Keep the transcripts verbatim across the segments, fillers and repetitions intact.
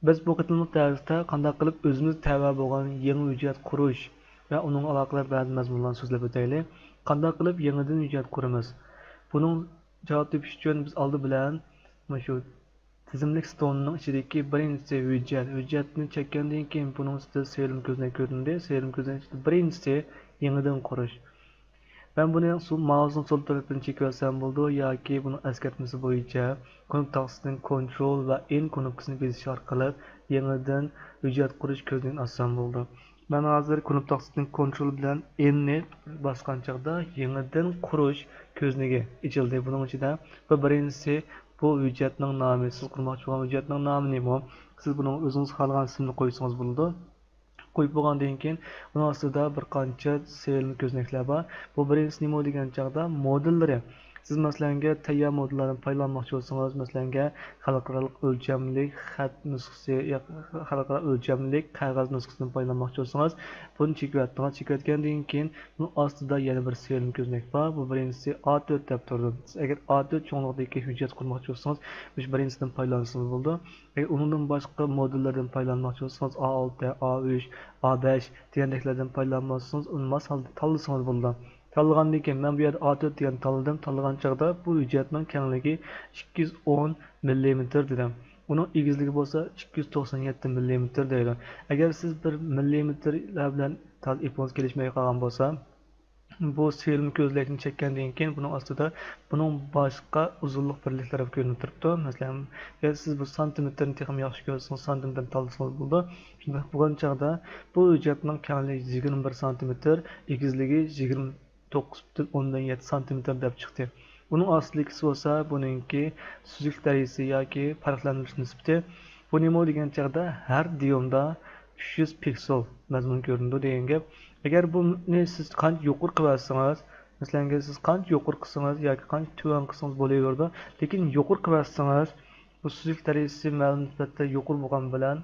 بىز بۇ قېتىملىق دەرستە قانداق قىلىپ ئۆزىمىز تەۋە بولغان يېڭى ھۆججەت قۇرۇش ۋە ئۇنىڭغا ئالاقىدار بەزى مەزمۇنلارنى سۆزلەپ ئۆتەيلى. قانداق قىلىپ يېڭىدىن ھۆججەت قۇرىمىز؟ بۇنىڭ جاۋاب تېپىش ئۈچۈن بىز ئالدى بىلەن مۇشۇ تىزىملىك ستونىنىڭ ئىچىدىكى بىرىنچىسى ھۆججەت. ھۆججەتنى چەككەندىن كېيىن بۇنىڭ ئۈستىدە سېرىن كۆزنەك كۆرۈندى. سېرىن كۆزنەك ئىچىدە بىرىنچىسى يېڭىدىن قۇرۇش. مەن بۇنى سول، مائۇسنىڭ سول تەرىپىدىن چېكىۋەتسەم بولىدۇ ياكى بۇنىڭ ئەسكەرتمىسى بويىچە كۇنۇپ تاختىسىدىن كونترول ۋە ئېن كۇنۇپكىسىنى بېسىش ئارقىلىق يېڭىدىن ھۆججەت قۇرۇش كۆزنىكىنى ئاچسام بولىدۇ. مەن ھازىر كۇنۇپ تاختىسىدىن كونترول بىلەن ئېننى باسقان چاغدا يېڭىدىن قۇرۇش كۆزنىكى ئېچىلدى. بۇنىڭ ئىچىدە بۇ بىرىنچىسى بۇ ھۆججەتنىڭ نامى. سىز قۇرماقچى بولغان ھۆججەتنىڭ نامى نېمە؟ سىز بۇنىڭغا ئۆزىڭىز خالىغان ئىسىمنى قويسىڭىز بولىدۇ. قويۇپ بولغاندىن كېيىن، ئۇنىڭ ئاستىدا بىر قانچە سېرىن كۆزنەكلەر بار. بۇ بىرىنچىسى نېمە دېگەن چاغدا، مودېللىرى. سىز، مەسىلەنگە، تەييار مودېللاردىن پايدىلانماقچى بولسىڭىز، مەسىلەنگە، خەلقئارالىق ئۆلچەملىك خەت نۇسخىسى، يا خەلقئارا ئۆلچەملىك قەغەز نۇسخىسىدىن پايدىلانماقچى بولسىڭىز، بۇنى چېكىۋەتتىڭىز. چېكىۋەتكەندىن كېيىن، بۇنىڭ ئاستىدا يەنە بىر سېرىن كۆزنەك بار. بۇ بىرىنچىسى ئا تۆت دەپ تۇرىدۇ. سىز ئەگەر ئا تۆت چوڭلۇقتىكى ھۆججەت قۇرماقچى بولسىڭىز، مۇشۇ بىرىنچىسىدىن پايدىلانسىڭىز بولىدۇ. ئەگەر ئۇنىڭدىن باشقا مودېللىرىدىن پايدىلانماقچى بولسىڭىز، ئا ئالتە، ئا ئۈچ، ئا بەش دېگەندەكلەردىن پايدىلانماقچى بولسىڭىز، ئۇنى ماس ھالدا تاللىسىڭىز بولىدۇ. تاللىغاندىن كېيىن، مەن بۇ يەردە ئا تۆت دېگەننى تاللىدىم. تاللىغان چاغدا بۇ ھۆججەتنىڭ كەڭلىكى ئىككى يۈز ئون مىللىمېتىر دېدىم. ئۇنىڭ ئېگىزلىكى بولسا ئىككى يۈز توقسان يەتتە مىللىمېتىر دەيدۇ. ئەگەر سىز بىر مىللىمېتىرلار بىلەن تازا ئېپىڭىز كېلىشمەي قالغان بولسا، بۇ سېرىن كۆزنەكنى چەككەندىن كېيىن، بۇنىڭ ئاستىدا بۇنىڭ باشقا ئۇزۇنلۇق بىرلىكلىرى كۆرۈنۈپ تۇرۇپتۇ. مەسىلەن، ئەگەر سىز بۇ سانتىمېتىرنى تېخىمۇ ياخشى كۆرسىڭىز، سانتىمېتىرنى تاللىسىڭىز بولىدۇ. شۇنداق بولغان چاغدا بۇ ھۆججەتنىڭ كەڭلىكى يىگىرمە بىر سانتىمېتىر، ئېگىزلىكى يىگىرمە توققۇز پۈتۈن ئوندىن يەتتە سانتىمېتىر دەپ چىقتى. بۇنىڭ ئاستىدىكىسى بولسا بۇنىڭكى سۈزۈك دەرىجىسى ياكى پەرقلەندۈرۈش نىسبىتى. بۇ نېمە دېگەن چاغدا ھەر دىيۇمدا ئۈچ يۈز پىكسېل مەزمۇن كۆرۈنىدۇ دېگەن گەپ. ئەگەر بۇنى سىز قانچە يۇقىرى قىلىۋەتسىڭىز، مەسىلەن، سىز قانچە يۇقىرى قىلسىڭىز ياكى قانچە تۆۋەن قىلسىڭىز بولۇۋېرىدۇ. لېكىن يۇقىرى قىلىۋەتسىڭىز، بۇ سۈزۈك دەرىجىسى مەلۇم نىسبەتتە يۇقىرى بولغان بىلەن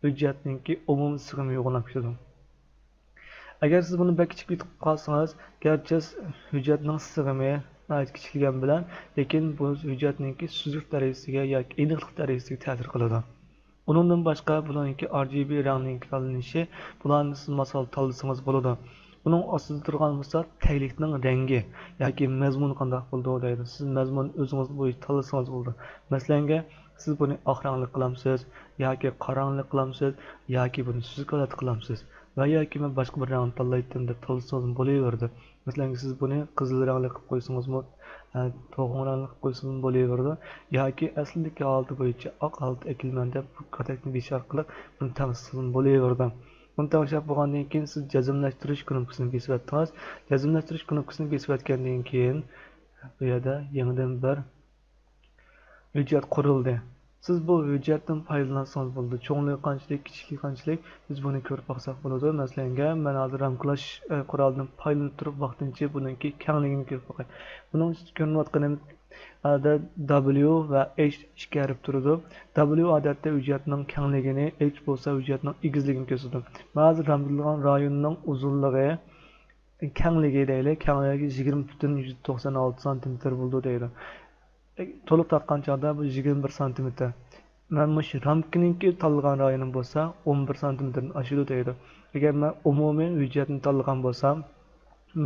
ھۆججەتنىڭكى ئومۇمىي سىغىمى يوغىناپ كېتىدۇ. ئەگەر سىز بۇنى بەك كىچىك ئېتىپ قالسىڭىز، گەرچە ھۆججەتنىڭ سىغىمى ناھايىتى كىچىكلىگەن بىلەن، لېكىن بۇ ھۆججەتنىڭكى سۈزۈك دەرىجىسىگە ياكى ئېنىقلىق دەرىجىسىگە تەسىر قىلىدۇ. ئۇنىڭدىن باشقا بۇنىڭكى ئار جى بى رەڭنىڭكى تاللىنىشى، بۇلارنى سىز ماسال تاللىسىڭىز بولىدۇ. بۇنىڭ ئاستىدا تۇرغان بولسا تەگلىكنىڭ رەڭگى ياكى مەزمۇنى قانداق بولىدۇ دەيدۇ. سىز مەزمۇننى ئۆزىڭىز بويىچە تاللىسىڭىز بولىدۇ. مەسىلەنگە، سىز بۇنى ئاق رەڭلىك قىلامسىز ياكى قارا رەڭلىك قىلامسىز ياكى بۇنى سۈزۈك ھالەتتە قىلامسىز ۋە ياكى مەن باشقا بىر رەڭنى تاللايتتىم دەپ تاللىسىڭىزمۇ بولۇۋېرىدۇ. مەسىلەن، سىز بۇنى قىزىل رەڭلىك قىلىپ قويسىڭىزمۇ، ئە، توخۇڭ رەڭلىك قىلىپ قويسىڭىزمۇ بولۇۋېرىدۇ. ياكى ئەسلىدىكى ھالىتى بويىچە ئاق ھالىتىگە ئەكېلىمەن دەپ بۇ كاتەكنى بېسىش ئارقىلىق بۇنى تەڭشىسىڭىزمۇ بولۇۋېرىدۇ. بۇنى تەڭشەپ بولغاندىن كېيىن سىز جەزملەشتۈرۈش كۇنۇپكىسىنى بېسىۋەتتىڭىز. جەزملەشتۈرۈش كۇنۇپكىسىنى بېسىۋەتكەندىن كېيىن بۇ يەردە يېڭىدىن بىر ھۆججەت قۇرۇلدى. سىز بۇ ھۆججەتتىن پايدىلانسىڭىز بولىدۇ. چوڭلۇقى قانچىلىك، كىچىكلىكى قانچىلىك، بىز بۇنى كۆرۈپ باقساق بولىدۇ. مەسىلەنگە، مەن ھازىر رامكىلاش، ئە، قورالىدىن پايدىلىنىپ تۇرۇپ، ۋاقتىنچە بۇنىڭكى كەڭلىكىنى كۆرۈپ باقاي. بۇنىڭ ئۈستىدە كۆرۈنۈۋاتقىنى، ئە، دە، دبليۇ ۋە ئېيچ ئىككى ھەرپ تۇرىدۇ. دبليۇ ئادەتتە ھۆججەتنىڭ كەڭلىكىنى، ئېيچ بولسا ھۆججەتنىڭ ئېگىزلىكىنى كۆرسىتىدۇ. مەن ھازىر رامكىلىغان رايوننىڭ ئۇزۇنلۇقى، كەڭلىكى دەيلى، كەڭلىكى يىگىرمە پۈتۈن يۈز توقسان ئالتە سانتىمېتىر بولىدۇ دەيدۇ. تولۇق تارتقان چاغدا بۇ يىگىرمە بىر سانتىمېتىر. مەن مۇشۇ رامكىنىڭكى تاللىغان رايونۇم بولسا ئون بىر سانتىمېتىردىن ئاشىدۇ دەيدۇ. ئەگەر مەن ئومۇمىي ھۆججەتنى تاللىغان بولسام،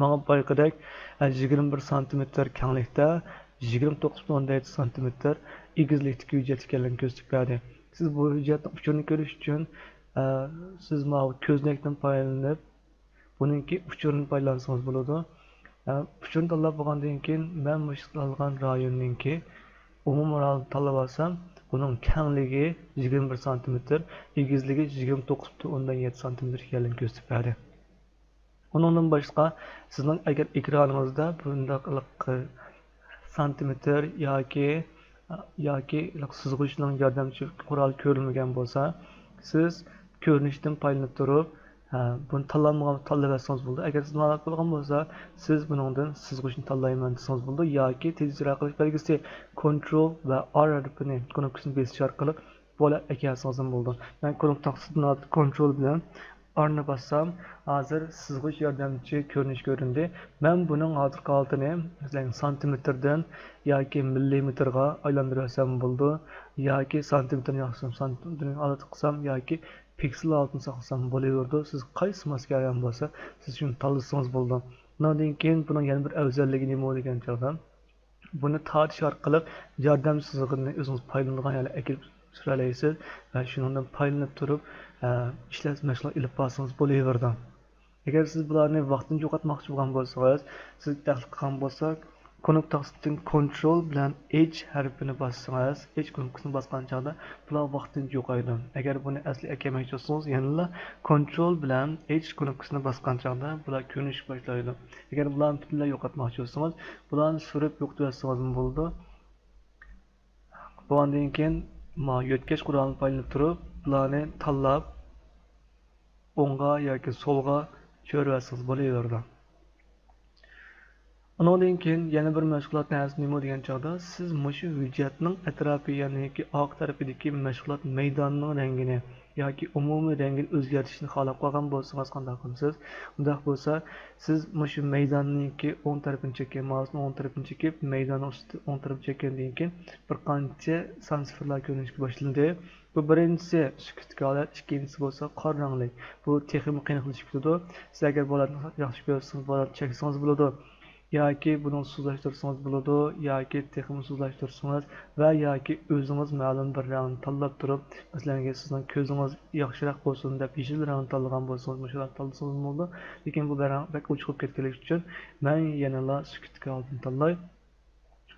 ماڭا بايىقىدەك، ئە، يىگىرمە بىر سانتىمېتىر كەڭلىكتە، يىگىرمە توققۇز پۈتۈن ئوندىن يەتتە سانتىمېتىر ئېگىزلىكتىكى ھۆججەت ئىكەنلىكىنى كۆرسىتىپ بەردى. سىز بۇ ھۆججەتنىڭ ئۇچۇرىنى كۆرۈش ئۈچۈن، ئە، سىز ماۋۇ كۆزنەكتىن پايدىلىنىپ، بۇنىڭكى ئۇچۇرىنى پايدىلانسىڭىز بولىدۇ. ئە، ئۇچۇرنى تاللاپ بولغاندىن كېيىن، مەن مۇشۇ تاللىغان رايوننىڭكى ئومۇمىي رايونىنى تاللاپ ئالسام، بۇنىڭ كەڭلىكى يىگىرمە بىر سانتىمېتىر، ئېگىزلىكى يىگىرمە توققۇز پۈتۈن ئوندىن يەتتە سانتىمېتىر ئىكەنلىكىنى كۆرسىتىپ بەردى. ئۇنىڭدىن باشقا، سىزنىڭ ئەگەر ئېكرانىڭىزدا بۇنداق سانتىمېتىر ياكى، ياكى سىزغۇچنىڭ ياردەمچى قورالى كۆرۈلمىگەن بولسا، سىز كۆرۈنۈشتىن پايدىلىنىپ تۇرۇپ، ھە، بۇنى تاللانمىغان، تاللىۋەتسىڭىز بولىدۇ. ئەگەر سىز نالەت بولغان بولسا، سىز بۇنىڭدىن سىزغۇچنى تاللايمەن دېسىڭىز بولىدۇ ياكى تېز ئىجرا قىلىش بەلگىسى كونترول ۋە ئار ھەرپىنى، كۇنۇپكىسىنى بېسىش ئارقىلىق بۇ ئەكەلسىڭىزمۇ بولىدۇ. مەن كۇنۇپ تاختىسىدىن ھازىر كونترول بىلەن ئارىنى باسسام، ھازىر سىزغۇچ ياردەمچى كۆرۈنۈش كۆرۈندى. مەن بۇنىڭ ھازىرقى ھالىتىنى، مەسىلەن، سانتىمېتىردىن ياكى مىللىمېتىرغا ئايلاندۇرۇۋەتسەم بولىدۇ، ياكى سانتىمېتىرنى ياخشى سانتىمېتىرنى ھالەت قىلسام ياكى پىكسېل ھالىتىنى ساقلىسام بولۇۋېرىدۇ. سىز قايسى ماسكا ئايان بولسا، سىز شۇنى تاللىسىڭىز بولىدۇ. ئۇنىڭدىن كېيىن بۇنىڭ يەنە بىر ئەۋزەللىكى نېمە دېگەن چاغدا، بۇنى تارتىش ئارقىلىق ياردەم سىزىقىنى ئۆزىڭىز پايدىلىنىدىغان يەرلەرگە ئەكىرىپ سۈرەلەيسىز ۋە شۇنىڭدىن پايدىلىنىپ تۇرۇپ، ئە، ئىشلەش مەشغۇلات ئېلىپ بارسىڭىز بولۇۋېرىدۇ. ئەگەر سىز بۇلارنى ۋاقتىنچە يوقاتماقچى بولغان بولسىڭىز، سىز دەخلى قىلغان بولسا، كۇنۇپكا تاختىسىدىن كونترول بىلەن ئېچ ھەرپىنى باسسىڭىز، ئېچ كۇنۇپكىسىنى باسقان چاغدا بۇلار ۋاقتىنچە يوقايدۇ. ئەگەر بۇنى ئەسلىگە ئەكەلمەكچى بولسىڭىز، يەنىلا كونترول بىلەن ئېچ كۇنۇپكىسىنى باسقان چاغدا بۇلار كۆرۈنۈشكە باشلايدۇ. ئەگەر بۇلارنى پۈتۈنلەي يوقاتماقچى بولسىڭىز، بۇلارنى سۈرۈپ يوقىتىۋەتسىڭىزمۇ بولىدۇ. بۇلاندىن كېيىن ما يۆتكەش قورالىنى پايدىلىنىپ تۇرۇپ، بۇلارنى تاللاپ، ئوڭغا ياكى سولغا چۆرۈۋەتسىڭىز بولۇۋېرىدۇ. ئۇنىڭدىن كېيىن يەنە بىر مەشغۇلات نەرسە نېمە دېگەن چاغدا، سىز مۇشۇ ھۆججەتنىڭ ئەتراپى، يەنىكى ئارقا تەرىپىدىكى مەشغۇلات مەيدانىنىڭ رەڭگىنى ياكى ئومۇمىي رەڭگىنى ئۆزگەرتىشنى خالاپ قالغان بولسىڭىز قانداق قىلىسىز؟ ئۇنداق بولسا، سىز مۇشۇ مەيداننىڭكى ئوڭ تەرىپىنى چېكىڭ، مائۇسنىڭ ئوڭ تەرىپىنى چېكىپ، مەيداننىڭ ئۈستى ئوڭ تەرىپىنى چەككەندىن كېيىن بىر قانچە سان سىفىرلار كۆرۈنۈشكە باشلىدى. بۇ بىرىنچىسى سۈكۈتتىكى ھالەت، ئىككىنچىسى بولسا قارا رەڭلىك. بۇ تېخىمۇ قېنىقلىشىپ كېتىدۇ. سىز ئەگەر بۇ ھالەتنى ياخشى كۆرسىڭىز، بۇ ھالەتنى چەكسىڭىز بولىدۇ. ياكى بۇنى سۇسلاشتۇرسىڭىز بولىدۇ، ياكى تېخىمۇ سۇسلاشتۇرسىڭىز ۋە ياكى ئۆزىڭىز مەلۇم بىر رەڭنى تاللاپ تۇرۇپ، مەسىلەن، سىزنىڭ كۆزىڭىز ياخشىراق بولسۇن دەپ يېشىل رەڭنى تاللىغان بولسىڭىز، مۇشۇ رەڭنى تاللىسىڭىز بولىدۇ. لېكىن بۇ رەڭ بەك ئوچۇقۇپ كەتكەنلىكى ئۈچۈن مەن يەنىلا سۈكۈتتىكى ھالىتىنى تاللاي.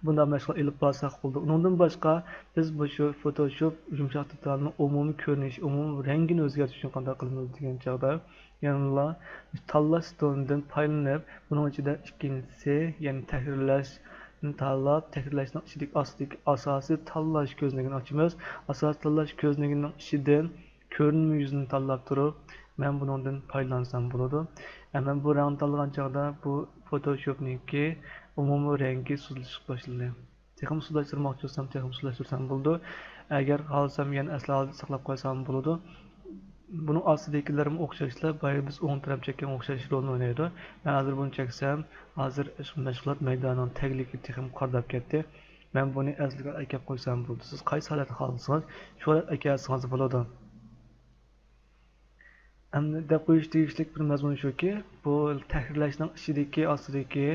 بۇنداق مەشغۇلات ئېلىپ بارساق بولىدۇ. ئۇنىڭدىن باشقا بىز مۇشۇ فوتوشوپ يۇمشاق دېتالنىڭ ئومۇمىي كۆرۈنۈش، ئومۇمىي رەڭگىنى ئۆزگەرتىش ئۈچۈن قانداق قىلىمىز دېگەن چاغدا، يەنىلا تاللاش ستولىدىن پايدىلىنىپ، بۇنىڭ ئىچىدە ئىككىنچىسى، يەنى تەھرىرلەشنى تاللاپ، تەھرىرلەشنىڭ ئىچىدىكى ئاستىدىكى ئاساسىي تاللاش كۆزنىكىنى ئاچىمىز. ئاساسىي تاللاش كۆزنىكىنىڭ ئىچىدىن كۆرۈنمە يۈزىنى تاللاپ تۇرۇپ، مەن بۇنىڭدىن پايدىلانسام بولىدۇ. ئە، مەن بۇ رەڭنى تاللىغان چاغدا بۇ فوتوشوپنىڭكى ئومۇمىي رەڭگى سۇسلىشىپ باشلىدى. تېخىمۇ سۇسلاشتۇرماقچى بولسام، تېخىمۇ سۇسلاشتۇرسام بولىدۇ. ئەگەر خالىسام، يەنە ئەسلى ھالىتىدا ساقلاپ قويسام بولىدۇ. بۇنىڭ ئاستىدىكىلىرىمۇ ئوخشاشلا، بايا بىز ئوڭ تەرەپ چەككەن ئوخشاش رولنى ئوينايدۇ. مەن ھازىر بۇنى چەكسەم، ھازىر شۇ مەشغۇلات مەيدانىنىڭ تەگلىكى تېخىمۇ قارىداپ كەتتى. مەن بۇنى ئەسلىگە ئەكەپ قويسام بولىدۇ. سىز قايسى ھالەتنى خالىسىڭىز، شۇ ھالەتكە ئەكەلسىڭىز بولىدۇ. ئەمدى دەپ قويۇش تېگىشلىك بىر مەزمۇن شۇكى، بۇ تەھرىرلەشنىڭ ئىچىدىكى، ئاستىدىكى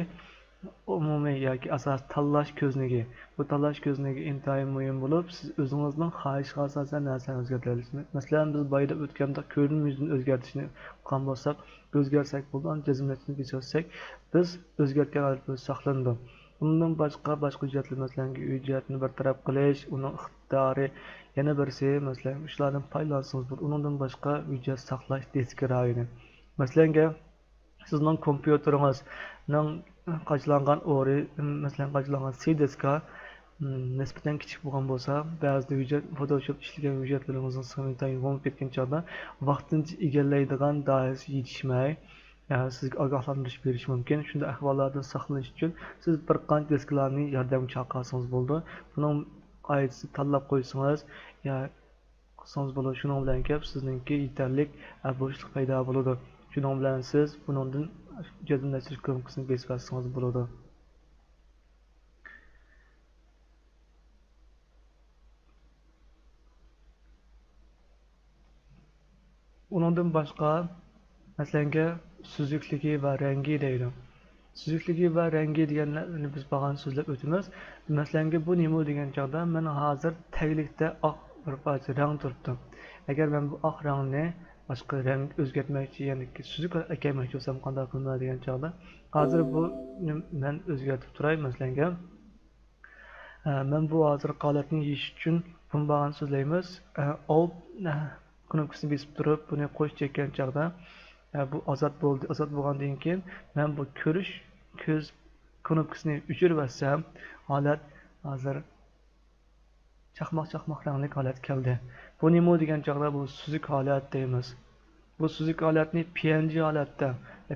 ئومۇمىي ياكى ئاساسىي تاللاش كۆزنىكى. بۇ تاللاش كۆزنىكى ئىنتايىن مۇھىم بولۇپ، سىز ئۆزىڭىزنىڭ خاھىشىغا ئاساسەن نەرسىلەرنى ئۆزگەرتەلەيسىز. مەسىلەن، بىز بايىدا ئۆتكەندە كۆرۈنمە يۈزىنى ئۆزگەرتىشنى ئۇققان بولساق، ئۆزگەرتسەك بولىدۇ، ئاندىن جەزملەشنى بېسىۋەتسەك، بىز ئۆزگەرتكەن ھالەتتە ساقلىنىدۇ. ئۇنىڭدىن باشقا، باشقا ھۆججەتلەر، مەسىلەن، ھۆججەتنى بىر تەرەپ قىلىش، ئۇنىڭ ئىقتىدارى، يەنە بىرسى، مەسىلەن، شۇلاردىن پايدىلانسىڭىز بولىدۇ. ئۇنىڭدىن باشقا، ھۆججەت ساقلاش دىسكى رايونى. مەسىلەنگە، سىزنىڭ كومپيۇتېرىڭىزنىڭ قاچىلانغان ئورنى، مەسىلەن، قاچىلانغان سى دىسكا، م، نىسبەتەن كىچىك بولغان بولسا، بەزىدە ھۆججەت، فوتوشوپ ئىشلىگەن ھۆججەتلىرىڭىزنىڭ سىغىمى تايىنغا بولۇپ كەتكەن چاغدا، ۋاقتىنچە ئىگىلەيدىغان دائىرىسى يېتىشمەي، ئە، سىزگە ئاگاھلاندۇرۇش بېرىشى مۇمكىن. شۇنداق ئەھۋاللاردىن ساقلىنىش ئۈچۈن سىز بىر قانچە دىسكىلارنى ياردەمگە چاقىرسىڭىز بولىدۇ. بۇنىڭ قائىدىسىنى تاللاپ قويسىڭىز، يا قىلسىڭىز بولىدۇ. شۇنىڭ بىلەن كېلىپ سىزنىڭكى يېتەرلىك، ئە، بوشلۇق پەيدا بولىدۇ. شۇنىڭ بىلەن سىز بۇنىڭدىن جەزملەشتۈرۈش كۇنۇپكىسىنى بېسىۋەتسىڭىز بولىدۇ. ئۇنىڭدىن باشقا، مەسىلەنگە، سۈزۈكلۈكى ۋە رەڭگى دەيدۇ. سۈزۈكلۈكى ۋە رەڭگى دېگەنلەرنى بىز بارغانسېرى سۆزلەپ ئۆتىمىز. مەسىلەنگە، بۇ نېمە دېگەن چاغدا، مەن ھازىر تەگلىكتە ئاق بىر پارچە رەڭ تۇرۇپتۇ. ئەگەر مەن بۇ ئاق رەڭنى باشقا رەڭگە ئۆزگەرتمەكچى، يەنى سۈزۈك ئەكەلمەكچى بولسام قانداق قىلىمەن دېگەن چاغدا، ھازىر بۇنى مەن ئۆزگەرتىپ تۇراي، مەسىلەنگە. ئە، مەن بۇ ھازىرقى ھالەتنى يېشىش ئۈچۈن بۇنى بارغانسېرى سۆزلەيمىز. ئە، ئالت، ئە، كۇنۇپكىسىنى بېسىپ تۇرۇپ، بۇنى قوش چەككەن چاغدا، ئە، بۇ ئازاد بولدى. ئازاد بولغاندىن كېيىن، مەن بۇ كۆرۈش كۆز كۇنۇپكىسىنى ئۆچۈرۈۋەتسەم، ھالەت ھازىر چاقماق-چاقماق رەڭلىك ھالەتكە كەلدى. بۇ نېمە دېگەن چاغدا، بۇ سۈزۈك ھالەت دەيمىز. بۇ سۈزۈك ھالەتنى پى ئەن جى ھالەتتە،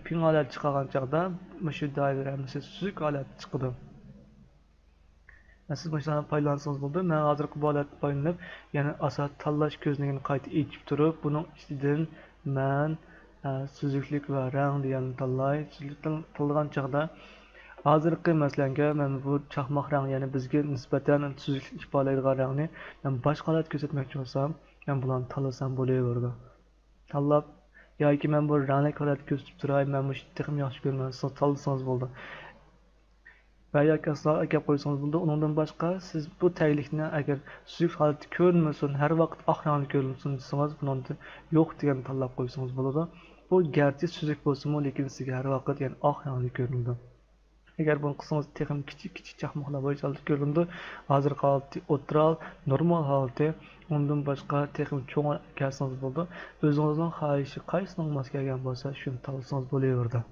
پىڭ ھالەتتە چىقارغان چاغدا، مۇشۇ دائىرىلەر ھەممىسى سۈزۈك ھالەتتە چىقىدۇ. سىز مۇشۇلارنى پايدىلانسىڭىز بولىدۇ. مەن ھازىرقى بۇ ھالەتتىن پايدىلىنىپ، يەنە ئاساسىي تاللاش كۆزنىكىنى قايتا ئېچىپ تۇرۇپ، بۇنىڭ ئىچىدىن مەن سۈزۈكلۈك ۋە رەڭ دېگەننى تاللاي. سۈزۈكلۈك تاللىغان چاغدا ھازىرقى مەسىلەنگە مەن بۇ چاقماق رەڭ، يەنى بىزگە نىسبەتەن سۈزۈكلۈك ئىپادىلەيدىغان رەڭنى مەن باشقا ھالەتتە كۆرسەتمەكچى بولسام، مەن بۇلارنى تاللىسام بولۇۋېرىدۇ. تاللاپ ياكى مەن بۇ رەڭلىك ھالەتتە كۆرسىتىپ تۇراي، مەن مۇشۇنى تېخىمۇ ياخشى كۆرىمەن، سىز تاللىسىڭىز بولىدۇ. ۋە ياكى ئاساسلارغا ئەكەپ قويسىڭىز بولىدۇ. ئۇنىڭدىن باشقا سىز بۇ تەگلىكنى ئەگەر سۈزۈك ھالەتتە كۆرۈنمىسۇن، ھەر ۋاقىت ئاق رەڭدە كۆرۈنسۇن دېسىڭىز، بۇنىڭدا يوق دېگەننى تاللاپ قويسىڭىز بولىدۇ. بۇ گەرچە سۈزۈك بولسىمۇ، لېكىن سىزگە ھەر ۋاقىت، يەنى ئاق رەڭدە كۆرۈنىدۇ. ئەگەر بۇنى قىلسىڭىز، تېخىمۇ كىچىك كىچىك چاقماقلار بويىچە ھالەتتە كۆرۈنىدۇ. ھازىرقى ھالىتى ئوتتۇرا ھالەت، نورمال ھالىتى. ئۇندىن باشقا تېخىمۇ چوڭ كەلسىڭىز بولىدۇ. ئۆزىڭىزنىڭ خاھىشى قايسىنىڭ ماس كەلگەن بولسا، شۇنى تاللىسىڭىز بولۇۋېرىدۇ.